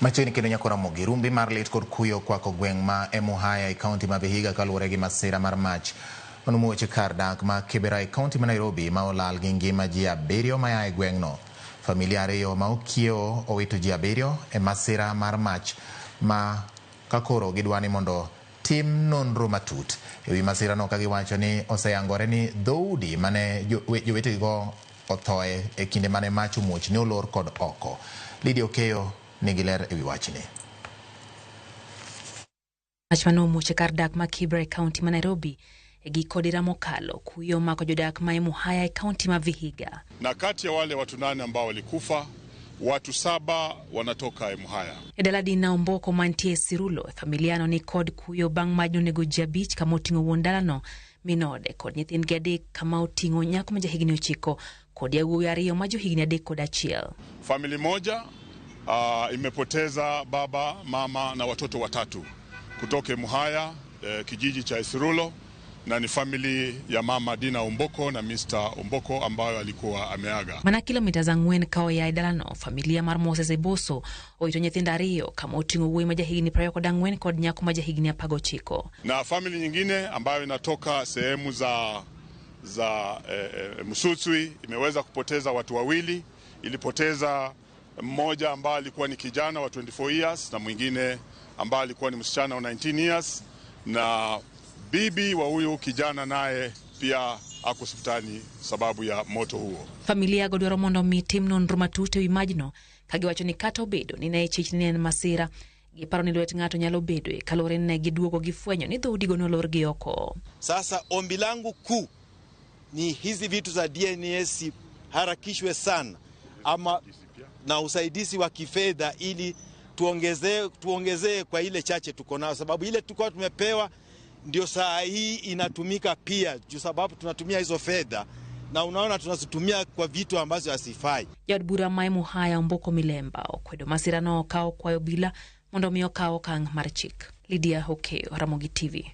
Machiegni kendo nyako Ramogi, rumbi mar lit kod kuyo okwako gweng' ma Emuhaya e kaunti ma Vihiga kaluwore gi masira mar mach manomuoch e kar dak ma Kibera e kaunti ma Nairobi ma olal gi ngima ji abiriyo maya e gweng'no. Familia ariyo ma okiewo owito ji abiriyo e masira mar mach ma kakoro gidwa ni mondo tim nonro matut e wi masirano ka giwacho ni oseyangore ni dhoudi mane jowetegigo othoe e kinde mane mach omuoch ne olor kod oko. Lydia Okeyo nigi ler e wi wachni. Mach mane omuoch e kar dak ma Kibra e kaunti ma Nairobi e giko dira mokalo, kuyo omako jodak ma Emuhaya e kaunti ma Vihiga. Na kati ya wale watu 8 ambao walikufa, watu 7 wanatoka Emuhaya. E dala Dina Omboko mantie Sirulo, familiano ni kod kuyo bang' majno nego ji 5 kama oting'o wuon dalano, min ode kod nyithindgi 3 kama oting'o nyako ma jahigni 9 kod yawuowi 2 ma johigni 3 kod 1. Famili moja imepoteza baba, mama na watoto 3 kutoka Emuhaya, kijiji cha Isirulo, na ni famili ya mama Dina Omboko na Mr. Omboko ambayo alikuwa ameaga. Mana kilomita 4 ka oya e dalano, familia mar Moses Eboso owito nyithindo 2 kama oting'o wuoyi ma jahigni 24 kod nyako ma jahigni 19. Na famili nyingine ambayo inatoka sehemu za Msusui imeweza kupoteza watu 2. Ilipoteza mmoja ambaye alikuwa ni kijana wa 24 years na mwingine ambaye alikuwa ni msichana wa 19 years, na bibi wa huyu kijana naye pia ako hospitali sababu ya moto huo. Familia go dwaro mondo mi tim nonro matut e wi majno ka giwacho ni kata obedo ni ne chich ni en masira, giparo ni lwet ng'ato nyalo bedoe kaluwore ni ne giduogo gifwenyo ni dhoudigo nolor gi oko. Sasa ombi langu kuu ni hizi vitu za DNA harakishwe sana, ama na usaidizi wa kifedha ili tuongezee kwa ile chache tuko nayo, sababu ile tulikuwa tumepewa ndio saa hii inatumika pia, juu sababu tunatumia hizo fedha na unaona tunazitumia kwa vitu ambazo hazifai. Jaod bura ma Emuhaya Omboko Milemba okwedo masirano ka okwayo obila mondo mi okaw okang' mar chik. Lydia Okeyo, Ramogi TV.